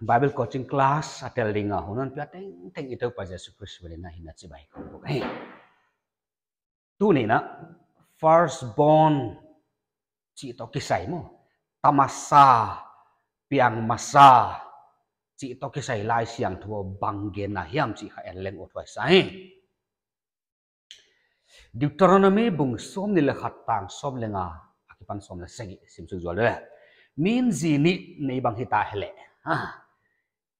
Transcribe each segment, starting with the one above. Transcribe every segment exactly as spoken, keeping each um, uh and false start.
Bible coaching class a tel ding a hun hon pia tengteng i Toupa Jesu Khrist min in na hina chibai kong buk hi. Tuni na first born chih toh kisai maw, tamasa, piang masa chih toh kisai Laisiangthou bang genna hiam chih kha en leng uthuai sa hi. Deuteronomy bung sawmnih leh khat tang sawm leh nga akipan sawm leh sagih sim suk zual leh. Min zi nih nei bang hita hileh. Ha.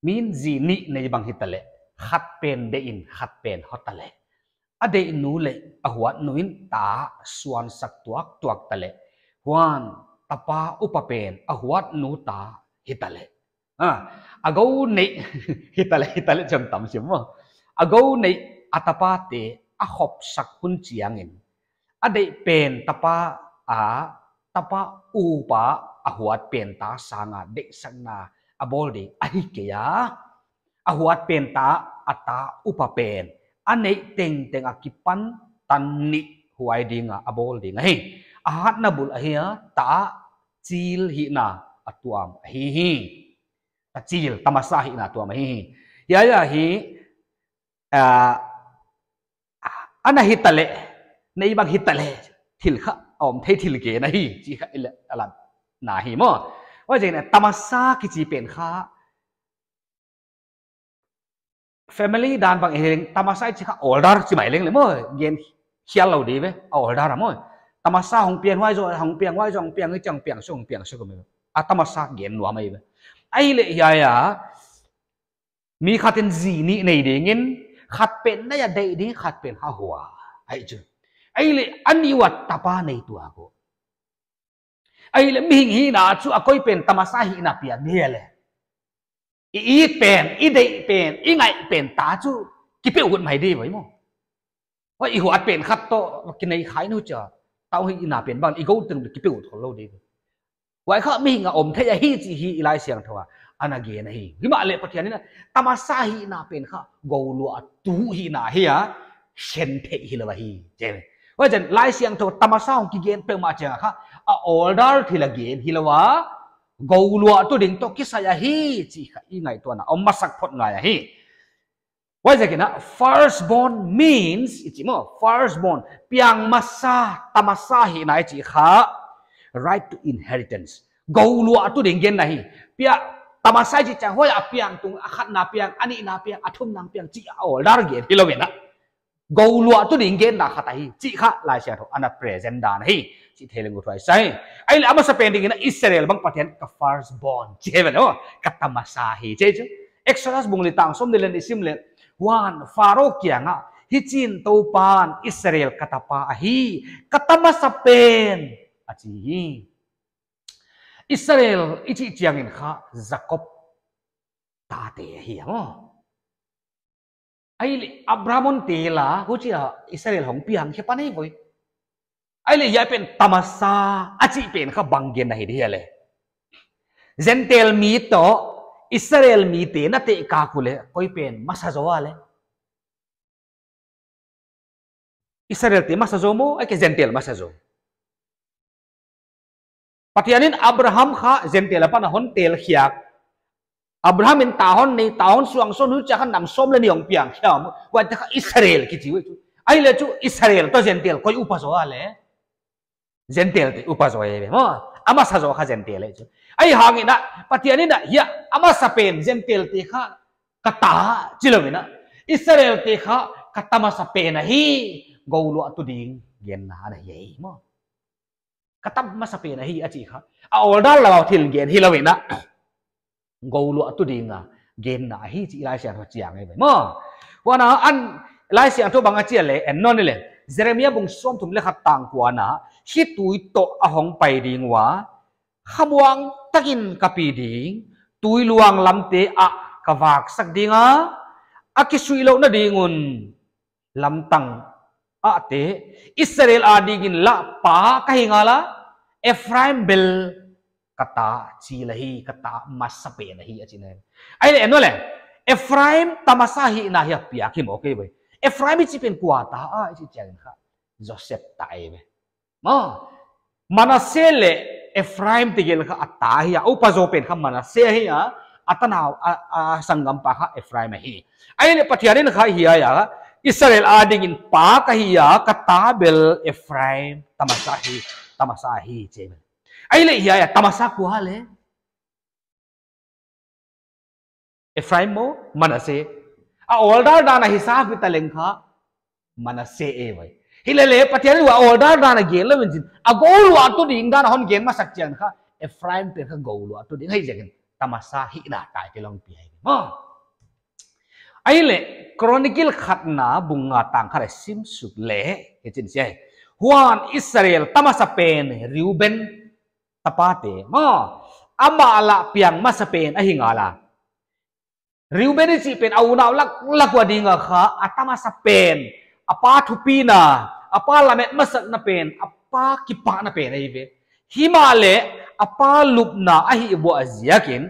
Min zi nih nei bang hita leh. Khat pen deih in khat pen hota leh. A deihnu leh a huatnu in ta suansak tuaktuak ta leh. Huan tapa upa pen a huatnu ta hita leh. Ha, a gou neih, hita leh, hita leh chang tam sim maw. A gou neih a tapate a khopsak hun chiangin. A deih pen tapa a, tapa upa a huat pen ta sanga deihsakna a bawl ding ahi kei a. A huat pen ta a ta upa pen. A neih tengteng akipan tan nih huai dinga a bawl ding ahi. A hatna bul ahi a ta chil hihna a tuam ahi hi. Ta chil, tamasa hihna tuam ahi hi. Hiai a hi, ah, ana hita leh, nei bang hita leh, thil kha, om thei thil gen ahi, chih kha i la, a la na hi maw. Huaijiakin tamasa kichi pen kha, family dan bang i hi leng, tamasa i chih kha older chi mai leng leh maw, gen khial lou di ve, a older a maw. Tamasa hong piang huai zaw, hong piang huai zaw, hong piang i chang piang suk, hong piang suk mai. A tamasa gen nuam ahi ve. Ahihleh hiai a, mi khat in zi nih nei dingin, khat pen na a deih ding, khat pen kha hua. Ahi chu. Ahihleh a nih uah tapa nei tuak uh. Ahihleh mihing hihna chu a koi pen tamasa hihna piang di leh. I it pen, i deih pen, i ngaih pen ta chu kipeuh hun mai di vai maw. Huai i huat pen khat toh, kinei khai nu cha. Tau hihna pen bang, i gou teng kipeuh hun lou di. Huai kha mihing a om thei ahi chih hi i Laisiangthou a ana gen ahi. Himahleh Pathian in a tamasa hihna pen kha gouluah tu hihna hi a sen theih hilou ahi. Chih ve. Huaijiakin Laisiangthou tamasa hong kigen peuhmah chiang kha a older thil a gen hilou a gouluah tu ding toh kisai ahi chih kha i ngaihtuahna om masak phot ngai ahi. Huaijiakin a first born means, i chih maw, first born, piang masa, tamasa hihna i chih kha, right to inheritance. Gouluah tu ding genna hi. Pia, tamasa i chih chiang huai a piang tung, a khatna piang, a nihna piang, a thumna piang, chih a older gen hilou in a. Gouluah tu ding genna khat ahi, chih kha Laisiangthou ana present dan ahi, chih thei leng uthuai sa hi. Ahihleh a masa pen dingin a Israel bang Pathian ka first born, chih ve lou, ka tamasa hi, chih chu. Exodus bung li tang sawmnih leh nih i sim leh, huan Pharaoh kiangah, hichiin Toupan Israel ka tapa ahi, ka tamasa pen, a chi hi. Israel i chih chiangin kha Jakob tate ahi a maw. Ahihleh Abraham hon tel a, huchia Israel hong piang khe pan hi voi. Ahihleh hiai pen tamasa a chih pen kha bang genna hi di leh. Gentile mi toh Israel mite na teh kak uleh, koi pen masa zaw a leh. Israel te masa zaw maw, ahihkeileh Gentile masa zaw. Pathian in Abraham kha Gentile apan a hon tel khiak. Abraham in ta hon nei, ta hon suang sawn, huchia kha nam sawm leh nih hong piang khiak. Huaite kha Israel kichi uh. Ahihleh chu Israel toh Gentile koi upa zaw a leh. Gentile te upa zaw e ve maw. A masa zaw kha Gentile chu. Ahihhangin a, Pathian in a, hiai a masa pen Gentile te kha ka ta, chi lou in a. Israel te kha ka tamasa pen ahi, gouluah tu ding genna ana hi maw. Ka tamasa pen ahi a chih kha. A older lou thil gen hilou in a. Gouluah tu dinga genna ahi chih Laisiangthou chiang ahi ve maw. Huan a, Laisiangthou bang a chi a leh, en nawn ni leh. Jeremiah bung sawmthum leh khat tang kuana, hiai tui toh a hong pai ding ua, khamuang takin ka pi ding, tui luang lamte ah ka vaksak ding a, a kisuihlouhna ding un lamtang ah te, Israel adingin lah pa ka hi ngal a, Ephraim bel ka ta chil ahi, ka ta masa pen ahi a chi nai. Ahihleh en nawn leh, Ephraim tamasa hihna hi a piak hi maw kei ve. Ephraim i chih pen kua ta a, i chih chiangin kha Joseph ta ahi ve. Maw, Manasseh leh Ephraim tegel kha a ta hi a, upa zaw pen kha Manasseh hi a, A tanau, a, a sanggampa kha Ephraim ahi. Ahihleh Pathian in kha hiai a, Israel adingin pa ka hi a, ka ta bel Ephraim, tamasa hi, tamasa hi, chi. Ahihleh hiai a, tamasa kua leh? Ephraim maw, Manasseh. A order dan a hisap hita leng kha, Manasseh e vai. Himahleh Pathian in a order dan a gen lou in chin. A gouluahtu ding dan a hon gen masak chiang kha, Ephraim pen kha gouluahtu ding ahi ziakin, tamasa hihna title hong pia hi. Maw. Ahihleh, Chronicle khatna bung nga tang khat a sim suk leh, hichi'n chi hi. Huan Israel tamasa pen Reuben tapate. Maw. Amah lah piang masa pen ahi ngal a. Reuben i chih pen a unau laklak ua ding a kha, a tamasa pen, a pa thupina, a pa lamet masakna pen, a pa kipahna pen ahi ve. Himahleh, a pa lupna ahih buah ziakin,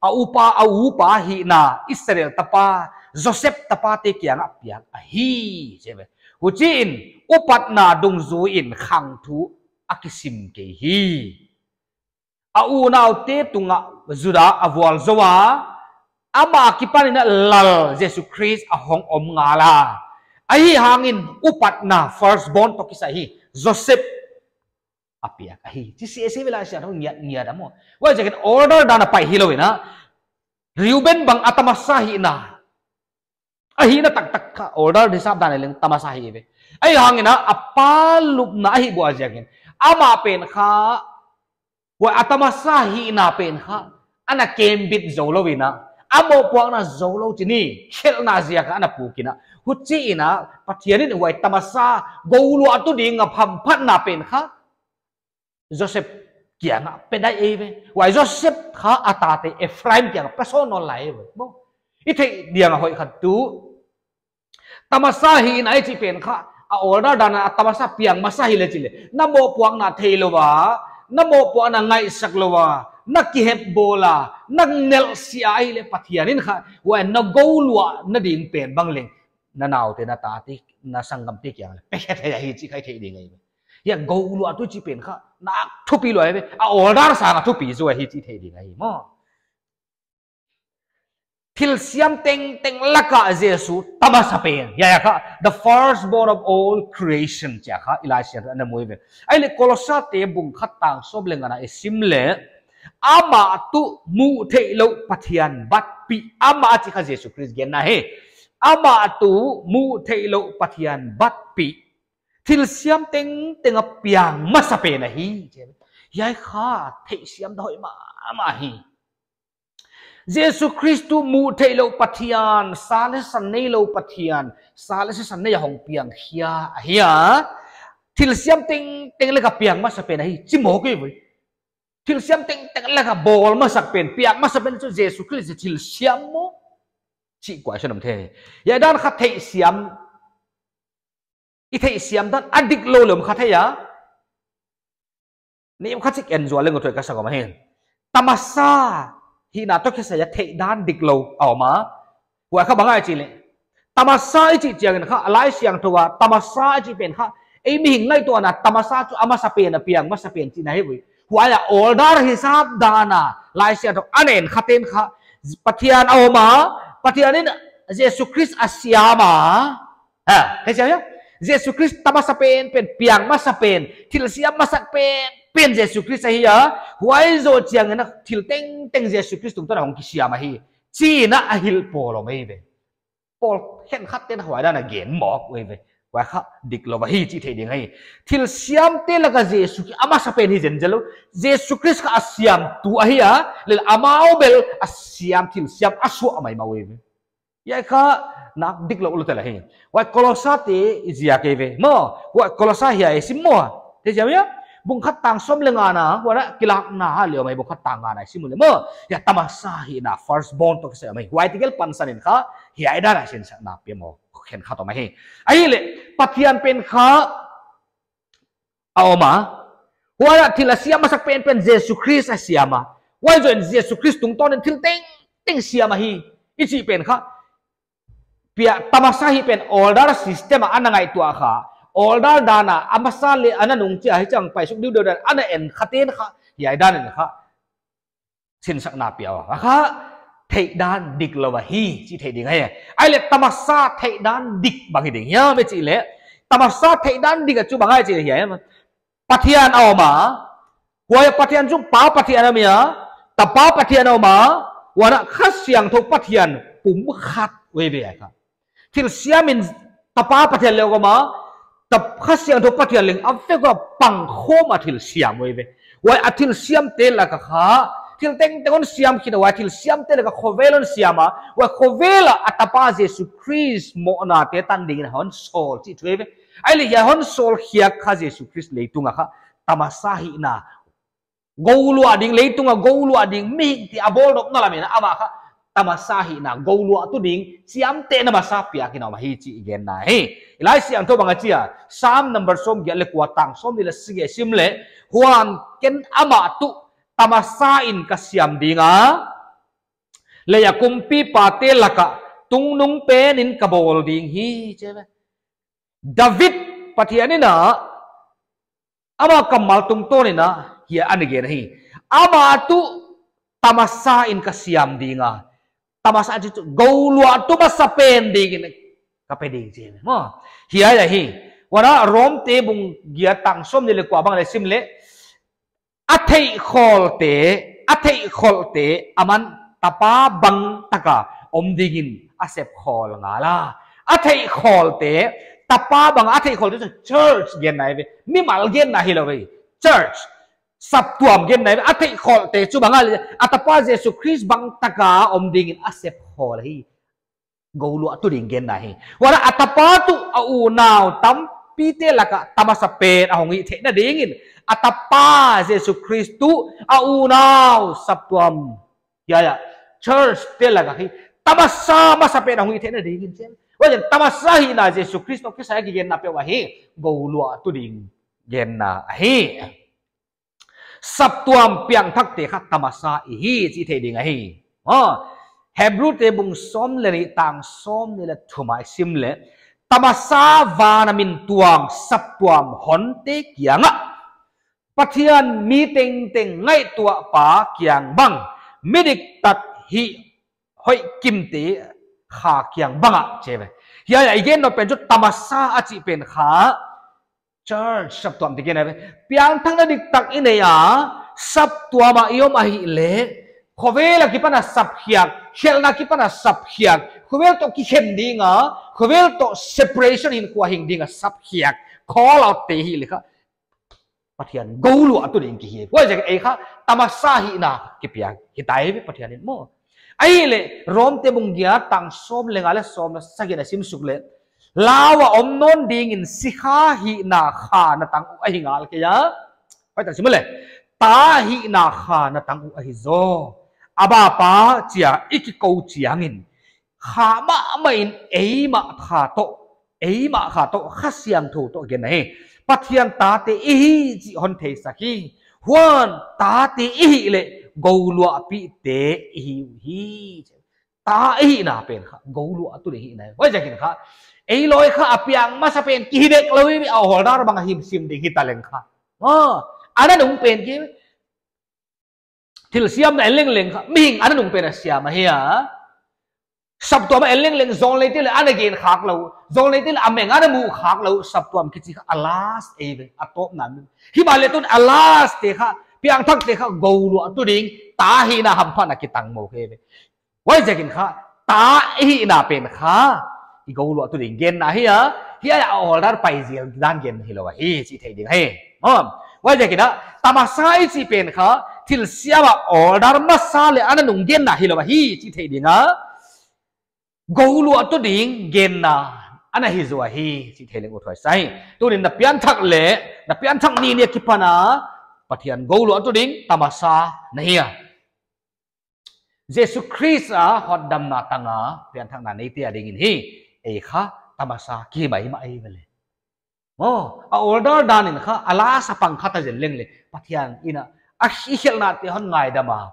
a upa, a upa hihna, Israel tapa, Joseph tapate kiangah piak ahi, chi ve. Huchiin, upatna dungzuiin khangthu a kisim kei hi. A unaute tungah Judah a vualzou a, amah akipanin a lal Jesu Khrist a hong om ngal a. Ahihhangin upatna firstborn toh kisai hi, Joseph a piak ahi. Chi sese ve Laisiangthou ngiat ngiat a maw. Huaiziakin order dan a pai hilou in a, Reuben bang a tamasa hihna. Ahihna taktak kha, order hisap dan a leng tamasa hi ve. Ahihhangin a, a pa lupna ahih buah ziakin. Amah pen kha, huai a tamasa hihna pen kha, ana kembit zoulou in a, a mohpuakna zoulou chih ni, khelhna ziak a ana puk in a. Huchiin a, Pathian in huai tamasa, gouluahtu ding a hamphatna pen kha, Joseph kiangah pe dai ei ve. Huai Joseph kha a tate Ephraim kiangah pe sawn nawn lai ei ve. Maw. I theih ding a hoih khat tuh. Tamasa hihna i chih pen kha, a order dan a tamasa piang masa hi leh chi leh. Na mohpuakna theilou a, na mohpuakna ngaihsak lou a, na kihep bawl a, na nelhsiah a ahihleh Pathian in kha, huai na gouluahna ding pen bang leng. Na naute, na tate, na sanggamte kiangah leh. Pe khe thei ahi chih kha i theih ding ahi ve. Hiai gouluahtu chih pen kha, nak thupi lua ahi ve. A order sang a thupi zaw ahi chih theih ding ahi maw. Thilsiam tengteng laka Jesu tamasa pen. Hiai a kha, the firstborn of all creation chia kha, i Laisiangthou ana mu ve. Ahihleh Kolossate bung khat tang sawm leh ngana i sim leh, amah tuh muhtheihlouh Pathian batpih. Amah chih kha Jesu Khrist genna hi. Amah tuh muhtheihlouh Pathian batpih. Thilsiam tengteng a piang masa pen ahi. Hiai kha theihsiam dan hoih mahmah hi. Jesu Khrist tuh muhtheihlouh Pathian, sa leh san neilou Pathian, sa leh sisan nei a hong piang khia ahi a. Thilsiam tengteng laka piang masa pen ahi. Chi mawk ei ve. Thilsiam tengteng laka bawl masak pen, piak masa pen chu Jesu Khrist thilsiam maw. Chih question om thei. Hiai dan kha theihsiam. I theihsiam dan a diklou leh om kha thei a. Ni khat chik en zual leng uh thuai ka sa gawm ahi. Tamasa hihna toh kisai a theih dan diklou a om a. Huai kha bang ahia chih leh. Tamasa i chih chiangin kha, a Laisiangthou a, tamasa i chih pen kha. Ei mihing ngaihtuahna tamasa chu a masa pen a piang masa pen chihna hi ve. Huai a order hisap dan a, Laisiangthou ana en khate'n kha. Pathian a om a, Pathian in Jesu Khrist a siam a. Ha, theisiam hia? Jesu Khrist tamasa pen, pen, piang masa pen, thilsiam masak pen, pen Jesu Khrist ahi a, huai zoh chiangin a thil tengteng Jesu Khrist tungtawn a hong kisiam ahi. Chi'n a hilh pawl om ei ve. Pawl khenkhatte'n huai dan a gen mawk ei ve. Huai kha diklou ahi chih theih ding ahi. Thilsiamte laka Jesu Khrist a masa pen hi zenzen lou. Jesu Khrist kha a siamtu ahi a, leh amau bel a siam thilsiam a suah maimah ei ve. Hiai kha nak diklou lua tel ahi. Huai Kolossate i ziak ei ve. Maw, huai Kolossa hiai i sim maw. Theisiam hia? Bung khat tang sawm leh ngana, huai a kilakna ha leh om ei bung khat tang ngana i sim leh maw. Hiai tamasa hihna firstborn toh kisai om ei. Huai tegel pansan in kha, hiai dan a sinsakna pia maw. Khenkhat om ei. Ahihleh, Pathian pen kha, a om a. Huai a thil a siam masak pen pen Jesu Khrist a siam a. Huai zoh in Jesu Khrist tungtawnin thil tengteng siam ahi. I chih pen kha. Piak tamasa hih pen order system a ana ngaihtuah kha. Order dan a, a masa leh ana nung chia hi chang paisuk diu dan ana en khate'n kha. Hiai dan in kha. Sinsakna pia a. A kha, theihdan diklou ahi chih theih ding ahi. Ahihleh tamasa theihdan dik bang hi ding hiam i chih leh, tamasa theihdan dik a chu bang ahi chih leh hiai, Pathian a om a, huai Pathian chu Pa Pathian a om a, Tapa Pathian a om a, huan a Kha Siangthou Pathian pumkhat uh eive kha. Thilsiam in Tapa Pathian leng om a, Tap- Kha Siangthou Pathian leng a vek ua pangkhawm a thilsiam uh eive. Huai a thilsiamte laka kha, thil tengteng hon siam khin a, huai thilsiamte laka khovel hon siam a, huai khovel a a Tapa Jesu Khrist mohna te tan dingin hon sawl chih thu eive. Ahihleh hiai hon sawl khiak kha Jesu Khrist leitung a kha tamasa hihna, gouluah ding, leitung a gouluah ding mihingte a bawlnopna lam in amah kha tamasa hihna, gouluahtu ding chiamtehna masa piak in a om ahi chih i genna hi. I Laisiangthou bang a chi a, Sam number sawmgiat leh kua, tang sawmnih leh sagih sim leh, huan ken amah tuh tamasa in ka siam ding a, lei a kumpipate laka tungnungpen in ka bawl ding hi, chi eive. David Pathian in a, ama kammal tungtawn in a hiai ana gen hi. Amah tuh tamasa in ka siam ding a. Tamasa chu gouluahtu masapen dingin ka pe ding, chi eive maw. Hiai ahi. Huan a Romte bung giat, tang sawmnih leh kua bang leh sim leh, a theihkhawlte, a theihkhawlte aman Tapa bang taka om dingin a sepkhawl ngal a. A theihkhawlte, Tapa bang a theihkhawlte chu church genna eive, mimal genna hilou eive. Church, saptuam genna eive. A theihkhawlte chu bang a, a Tapa Jesu Khrist bang taka om dingin a sepkhawl hi. Gouluahtu ding genna hi. Huan a Tapa tuh a unau tampite laka tamasapen a hong hih theihna dingin, a Tapa Jesu Khrist tuh a unau saptuam, hiai a, church te laka hi tamasa masapen a hong hih theihna dingin, chi eive. Huaiziakin tamasa hihna Jesu Khrist toh kisai a kigenna peuh ahi, gouluahtu ding genna ahi. Saptuam piangthakte kha tamasa i hi chih theih ding ahi. Aw, Hebrute bung sawm leh nih, tang sawmnih leh thum ah i sim leh, tamasa van a min tuang saptuam honte kiangah, Pathian mi tengteng ngaihtuahpa kiang bang, midiktat hih hoihkimte kha kiang bang ah, chi eive. Hiai a i gen nop pen chu tamasa a chih pen kha church, saptuam te genna eive. Piangthakna diktak i nei a, saptuam ah i om ahihleh, khovel akipan a sapkhiak, khelhna akipan a sapkhiak, khovel toh kikhen ding a, khovel toh separation hinkhua hing ding a sapkhiak, call out te hi leh kha, Pathian gouluahtu ding kihi. Huaiziakin ei kha tamasa hihna kipiak hi ta eive Pathian in maw. Ahihleh Romte bung giat, tang sawm leh nga leh sawm leh sagih na sim suk leh, lau a om nawn dingin sikha hihna kha na tang uh ahi ngal kei a. Huai tak sim leh, ta hihna kha na tang uh ahi zaw. Abba Pa chia i kikou chiangin, kha mahmah in eimah kha toh, eimah kha toh, Kha Siangthou toh genna hi. Pathian tate i hi chih hon theisak hi. Huan tate i hih leh gouluahpihte i hi uhi. Ta i hihna pen kha gouluahtu ding hihna hi. Huaiziakin kha, ei lawi kha a piang masapen kihi dek lou hi, a order bang a him sim ding hi taleng kha, aw, ana nung pen ki, thilsiamna en lengleng kha mihing ana nung pen a siam ahi a. Saptuam a en lengleng zawlneite leh ana gen khak lou, zawlneite leh a meng ana muh khak lou, saptuam kichi kha a last eive, a tawpna mi. Himahleh tun a last te kha, piangthakte kha gouluahtu ding, ta hihna hamphatna kitang mawk eive. Huaiziakin kha, ta i hihna pen kha i gouluahtu ding genna hi a, hiai a order pai zel dan gen hilou ahi chih theih ding ahi. Aw, huaiziakin a, tamasa i chih pen kha thilsiam a order masa leh ana nung genna hilou ahi chih theih ding a, gouluahtu ding genna ana hi zaw ahi chih theih leng uthuai sa hi. Tunin na pianthak leh, na pianthak ni ni akipan a Pathian gouluahtu ding tamasa na hi a. Jesu Khrist a hotdamna tang a pianthakna neite adingin hi, ei kha tamasa kihi maimah eive leh. Aw, a order dan in kha a last a pang kha ta zel leng leh, Pathian in a, a i khelhnate hon ngaidam a,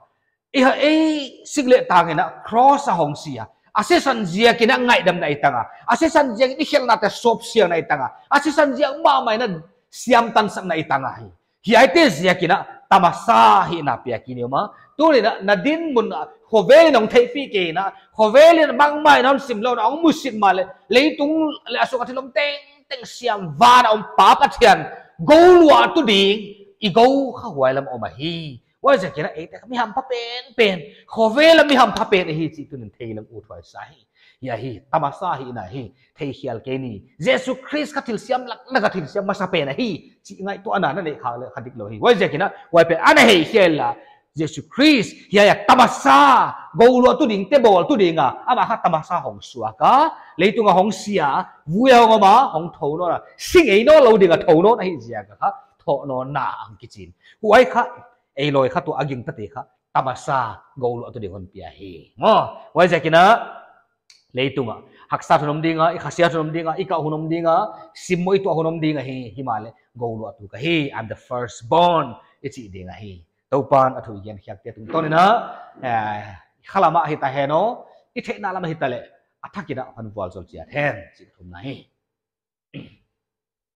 i ha, ei sik leh tang in a cross a hong si a, a sisan ziakin a ngaihdamna i tang a, a sisan ziakin i khelhnate sawpsiangna i tang a, a sisan ziak mahmah in a siamtansakna i tang ahi. Hiaite ziakin a tamasa hihna piak in i om a. Tuni'n na dinmun ah khovel in hong theihpih kei in, khovel in bangmah in hon simlouh in hong musit mahleh, leitung leh a sung a thil om tengteng siam van a om Pa Pathian gouluahtu ding i gou kha huai lam om ahi. Huaiziakin eite kha mi hampha penpen, khovel a mi hampha pen ihi chih tuni'n thei leng uthuai sa hi. Hiai hi tamasa hihna hi, theikhial kei ni. Jesu Khrist kha thilsiam lakna kha thilsiam masapen ahi chih ngaihtuahna na neih khak leh kha diklou hi. Huaiziakin huai pen ana hei hial a, Jesu Khrist hiai a tamasa, gouluahtu dingte bawltu ding a, amah kha tamasa hong suak a, leitung a hong si a, vui a hong om a, hong thou nawn a, si ngei nawnlou ding a thou nawn ahih ziak a kha thohnawnna a hong kichi in, huai kha ei lawi kha tua a gingtate kha tamasa gouluahtu ding hon pia hi. Maw, huaiziakin leitung ah haksa hun om ding a, i khasiat hun om ding a, i kah hun om ding a, simmoh i tuah hun om ding ahi. Himahleh gouluahtu ka hi, I'm the firstborn i chih ding ahi. Toupa'n a thu i gen khiakte tungtawn in, khalam ah hita hen aw, i theihna lam ah hitaleh a thak in hon vualzawl chiat hen chih thumna hi.